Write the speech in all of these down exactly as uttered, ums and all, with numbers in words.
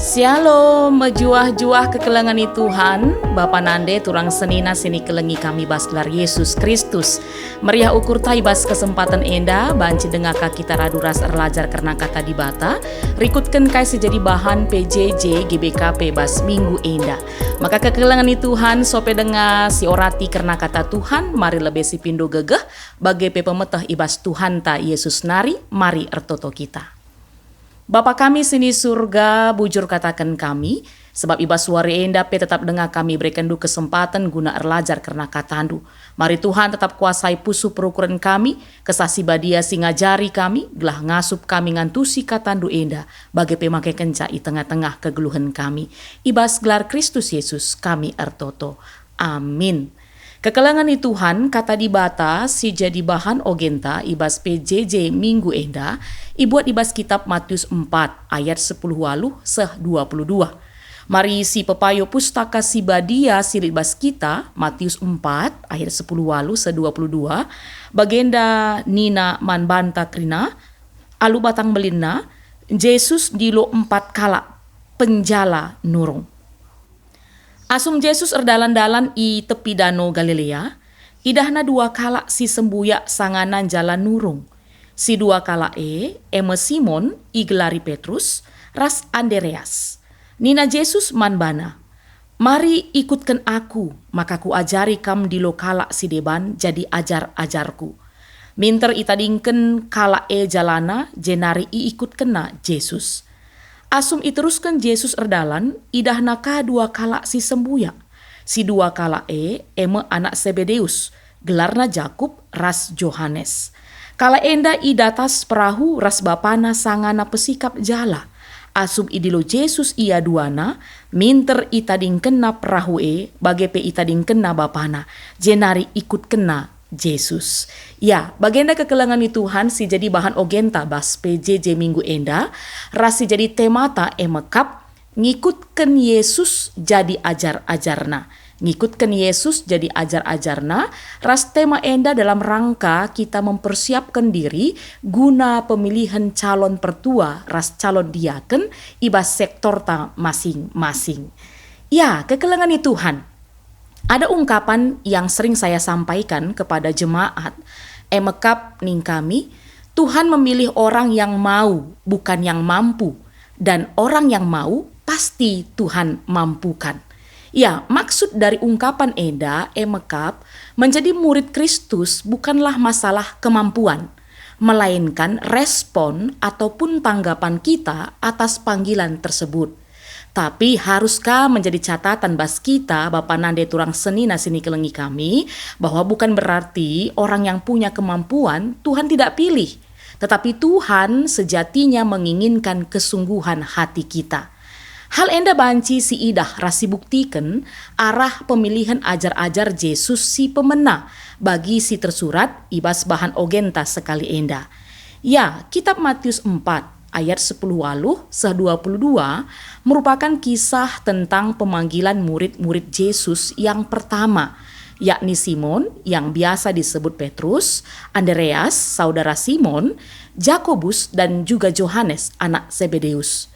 Shalom, mejuah-juah kekelengen i Tuhan, Bapa nande turang senina si nikelengi kami bas gelar Yesus Kristus. Meriah ukurta i bas kesempaten enda, banci denga ka kita radu ras erlajar kerna Kata Dibata, rikutken kai si jadi bahan P J J G B K P bas minggu enda. Maka kekelengen i Tuhan, sope denga si orati kerna Kata Tuhan, mari lebe si pindo gegeh, bage pe pemeteh i bas Tuhanta Yesus nari, mari ertoto kita. Bapa kami si ni Surga, bujur kataken kami, sebab i bas wari enda pe tetap denga kami iberekenNdu kesempaten guna erlajar kerna KataNdu. Mari Tuhan tetap kuasai pusuh perukuren kami, Kesah Si Badia si ngajari kami, gelah ngasup kami ngantusi KataNdu enda, bage pe makekenca i tengah-tengah kegeluhen kami. I bas gelar Kristus Yesus kami ertoto. Amin. Kekelengen i Tuhan, Kata Dibata si jadi bahan ogenta i bas P J J minggu enda, ibuat i bas kitap Matius empat ayat sepuluh waluh seh dua puluh dua. Mari si pepayo Pustaka Si Badia si lit bas kita, Matius empat ayat sepuluh waluh seh dua puluh dua, bagenda nina man banta kerina, alu batang belinna, Jesus ndilo empat kalak penjala nurung. Asum Jesus erdalan-dalan i tepi Dano Galilea, idahNa dua kalak si sembuyak sangana njala nurung. Si dua kalak e, e me Simon, igelari Petrus, ras Andereas. Nina Jesus man bana, "Mari ikutken Aku, maka Kuajari kam ndilo kalak si deban jadi ajar-ajarKu." Minter itadingken kalak e jalana, jenari iikutkenna Jesus. Asum iterusken Jesus erdalan, idahna ka dua kalak si sembuyak. Si dua kalak e, e me anak Sebedeus, gelarna Jakup ras Johanes. Kalak enda i datas perahu ras bapana sangana pesikap jala. Asum idilo Jesus ia duana, minter itadingkenna perahu e, bage pe itadingkenna bapana, jenari ikutkenna Jesus. Ya, bagenda kekelengen ni Tuhan si jadi bahan ogenta bas P J J minggu enda, ras si jadi temata e mekap, ngikutken Yesus jadi ajar-ajarNa. Ngikutken Yesus jadi ajar-ajarNa, ras tema enda dalam rangka kita mempersiapken diri guna pemilihen calon pertua ras calon diaken i bas sektorta masing-masing. Ya, kekelengen ni Tuhan. Ada ungkapan yang sering saya sampaikan kepada jemaat, e mekap ning kami, "Tuhan memilih orang yang mau, bukan yang mampu, dan orang yang mau pasti Tuhan mampukan." Ya, maksud dari ungkapan enda, e mekap, menjadi murid Kristus bukanlah masalah kemampuan, melainkan respon ataupun tanggapan kita atas panggilan tersebut. Tapi harus ka menjadi catatan bas kita, bapa nande turang senina si nikelengi kami, bahwa bukan berarti orang yang punya kemampuan Tuhan tidak pilih, tetapi Tuhan sejatinya menginginkan kesungguhan hati kita. Hal enda banci siidah ras sibuktiken arah pemilihen ajar-ajar Jesus si pemena bagi si tersurat i bas bahan ogenta sekali enda. Ya, kitab Matius empat ayat sepuluh waluh seh dua puluh dua merupakan kisah tentang pemanggilan murid-murid Jesus yang pertama, yakni Simon yang biasa disebut Petrus, Andreas, saudara Simon, Jakobus, dan juga Johanes, anak Sebedeus.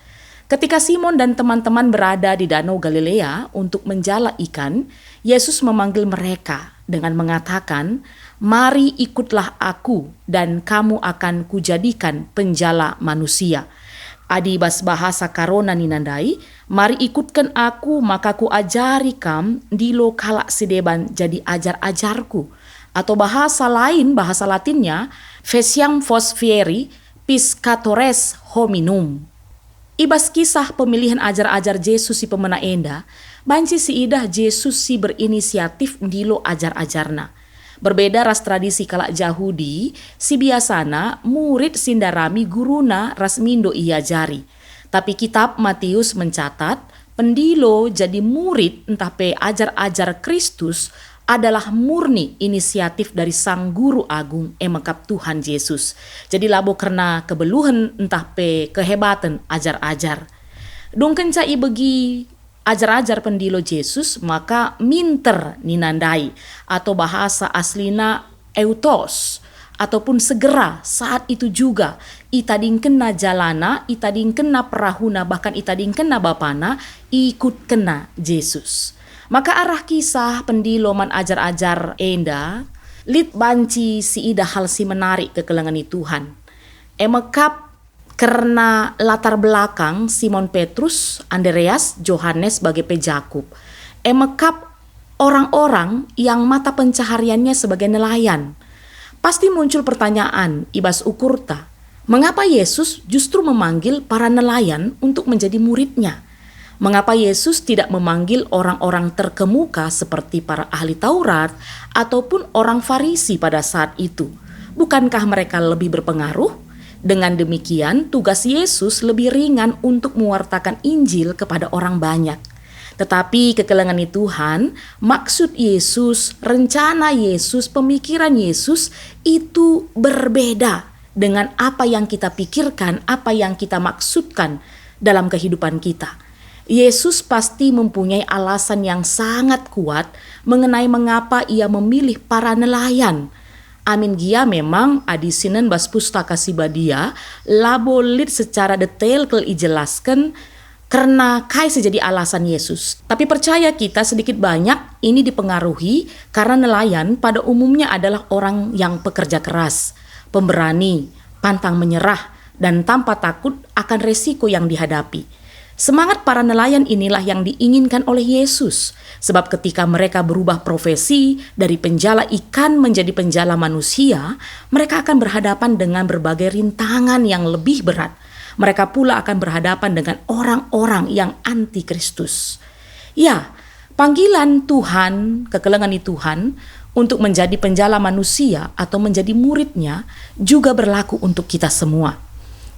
Ketika Simon dan teman-teman berada di Danau Galilea untuk menjala ikan, Yesus memanggil mereka dengan mengatakan, "Mari ikutlah Aku, dan kamu akan Kujadikan penjala manusia." Adi bas bahasa Karona nina ndai, "Mari ikutken Aku, maka Kuajari kam ndilo kalak si deban jadi ajar-ajar-Ku." Atau bahasa lain, bahasa Latinnya, "Faciam vos fieri piscatores hominum." I bas kisah pemilihen ajar-ajar Jesus si pemena enda, banci siidah Jesus si berinisiatif ndilo ajar-ajarNa. Berbeda ras tradisi kalak Jahudi, si biasana murid si ndarami guruna ras mindo iajari. Tapi kitab Matius mencatat, pendilo jadi murid ntah pe ajar-ajar Kristus adalah murni inisiatif dari Sang Guru Agung, e mekap Tuhan Jesus. Jadi labo kerna kebeluhen ntah pe kehebaten ajar-ajar. Dung kenca ibegi ajar-ajar pendilo Jesus, maka minter nina ndai, atau bahasa aslina eutos, ataupun segera saat itu juga itadingkenna jalana, itadingkenna perahuna, bahkan itadingkenna bapana, ikutkenna Jesus. Maka arah kisah pendilo man ajar-ajar enda, lit banci siidah hal si menarik kekelengen i Tuhan. E mekap kerna latar belakang Simon Petrus, Andreas, Johanes, bage pe Jakup. E mekap orang-orang yang mata pencahariannya sebagai nelayan. Pasti muncul pertanyaan i bas ukurta, mengapa Yesus justru memanggil para nelayan untuk menjadi muridnya? Mengapa Yesus tidak memanggil orang-orang terkemuka seperti para ahli Taurat ataupun orang Farisi pada saat itu? Bukankah mereka lebih berpengaruh? Dengan demikian, tugas Yesus lebih ringan untuk mewartakan Injil kepada orang banyak. Tetapi kekelengen i Tuhan, maksud Yesus, rencana Yesus, pemikiran Yesus itu berbeda dengan apa yang kita pikirkan, apa yang kita maksudkan dalam kehidupan kita. Yesus pasti mempunyai alasan yang sangat kuat mengenai mengapa Ia memilih para nelayan. Amin gia memang adi sinen bas Pustaka Si Badia labo lit secara detail kal ijelasken kerna kai si jadi alasan Yesus. Tapi percaya kita sedikit banyak ini dipengaruhi karena nelayan pada umumnya adalah orang yang pekerja keras, pemberani, pantang menyerah, dan tanpa takut akan resiko yang dihadapi. Semangat para nelayan inilah yang diinginkan oleh Yesus, sebab ketika mereka berubah profesi dari penjala ikan menjadi penjala manusia, mereka akan berhadapan dengan berbagai rintangan yang lebih berat. Mereka pula akan berhadapan dengan orang-orang yang anti Kristus. Ya, panggilan Tuhan, kekelengen i Tuhan, untuk menjadi penjala manusia atau menjadi muridnya juga berlaku untuk kita semua.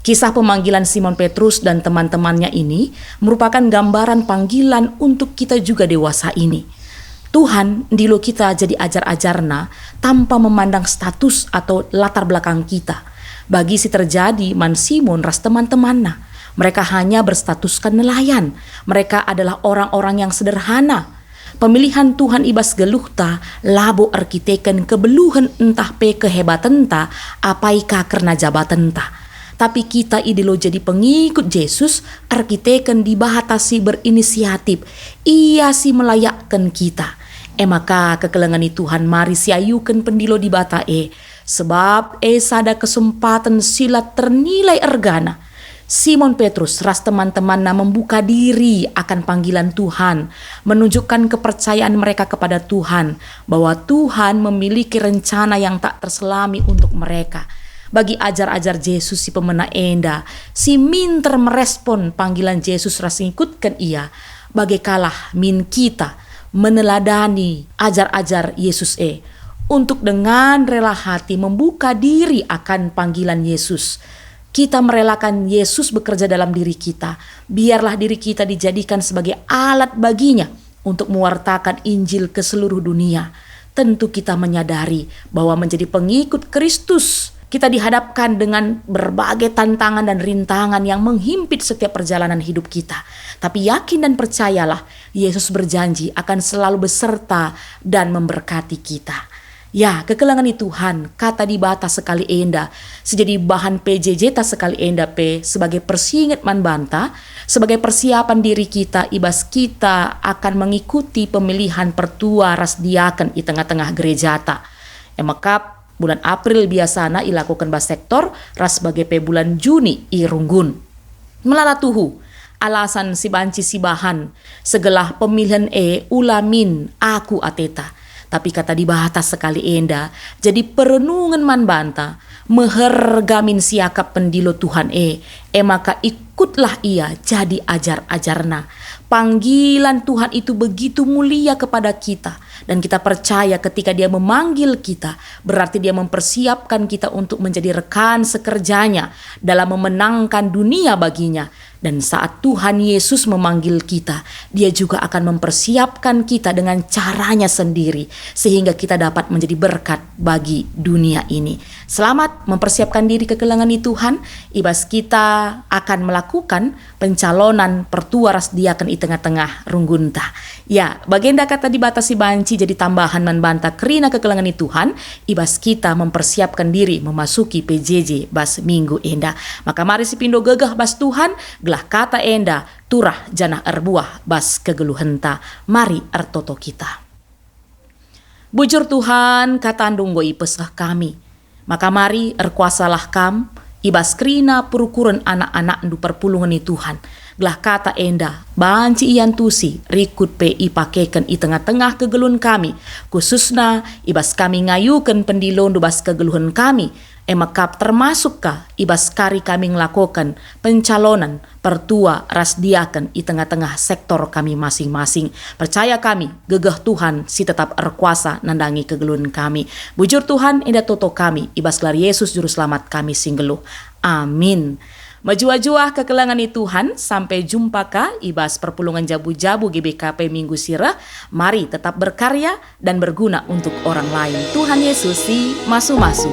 Kisah pemanggilan Simon Petrus dan teman-temannya ini merupakan gambaran panggilan untuk kita juga dewasa ini. Tuhan ndilo kita jadi ajar-ajarNa tanpa memandang status atau latar belakang kita. Bagi si terjadi man Simon ras teman-temanna, mereka hanya berstatuskan nelayan. Mereka adalah orang-orang yang sederhana. Pemilihan Tuhan i bas geluhta labo erkiteken kebeluhen ntah pe kehebatenta apai ka kerna jabatenta. Tapi kita idilo jadi pengikut Jesus erkiteken Dibata si berinisiatif, Ia si melayakken kita. E maka kekelengen i Tuhan mari siayuken pendilo Dibata e, sebab e sada kesempaten si la ternilai ergana. Simon Petrus ras teman-temanna membuka diri akan panggilan Tuhan, menunjukkan kepercayaan mereka kepada Tuhan, bahwa Tuhan memiliki rencana yang tak terselami untuk mereka. Bagi ajar-ajar Jesus si pemena enda, si minter merespon panggilan Jesus ras ngikutken Ia, bage kalah min kita meneladani ajar-ajar Jesus e untuk dengan rela hati membuka diri akan panggilan Yesus. Kita merelakan Yesus bekerja dalam diri kita. Biarlah diri kita dijadikan sebagai alat bagi-Nya untuk mewartakan Injil ke seluruh dunia. Tentu kita menyadari bahwa menjadi pengikut Kristus, kita dihadapkan dengan berbagai tantangan dan rintangan yang menghimpit setiap perjalanan hidup kita. Tapi yakin dan percayalah, Yesus berjanji akan selalu beserta dan memberkati kita. Ya, kekelengen i Tuhan, kata Dibata sekali enda, si jadi bahan P J J ta sekali enda pe sebagai persinget man banta, sebagai persiapan diri kita i bas kita akan mengikuti pemilihan pertua ras diaken i tengah-tengah gerejata. E mekap, bulan April biasana ilakoken bas sektor, ras bage pe bulan Juni i runggun. Melala tuhu, alasan si banci sibahan, segelah pemilihen e ula min aku ateta. Tapi kata Dibata sekali enda jadi perenungen man banta, meherga min siakap pendilo Tuhan e, e maka ikutlah ia jadi ajar-ajarna. Panggilan Tuhan itu begitu mulia kepada kita, dan kita percaya ketika Dia memanggil kita, berarti Dia mempersiapkan kita untuk menjadi rekan sekerjanya dalam memenangkan dunia bagi-Nya. Dan saat Tuhan Yesus memanggil kita, Dia juga akan mempersiapkan kita dengan caranya sendiri, sehingga kita dapat menjadi berkat bagi dunia ini. Selamat mempersiapkan diri kekelengen i Tuhan, i bas kita akan melakukan pencalonan pertua ras diaken i tengah-tengah runggunta. Ya, bagenda kata Dibata si banci jadi tambahan man banta kerina kekelengen i Tuhan, i bas kita mempersiapkan diri memasuki P J J bas minggu enda. Maka mari sipindo gegeh bas Tuhan, gelah kata enda turah janah erbuah bas kegeluhenta. Mari ertoto kita. Bujur Tuhan, kataNdu enggo ipeseh kami. Maka mari erkuasalah Kam i bas kerina perukuren anak-anakNdu perpulungen i Tuhan, gelah kata enda banci iantusi, rikut pe ipakeken i tengah-tengah kegeluhen kami, khususna i bas kami ngayuken pendiloNdu bas kegeluhen kami, e mekap termasuk ka i bas kari kami ngelakoken pencalonen pertua ras diaken i tengah-tengah sektor kami masing-masing. Percaya kami, gegeh Tuhan si tetap erkuasa nandangi kegeluhen kami. Bujur Tuhan, enda toto kami i bas gelar Yesus Juruselamat kami si nggeluh. Amin. Mejuah-juah kekelengen i Tuhan, sampai jumpa ka i bas perpulungen jabu-jabu G B K P minggu si reh. Mari tetap berkarya dan berguna untuk orang lain. Tuhan Yesus si masu-masu.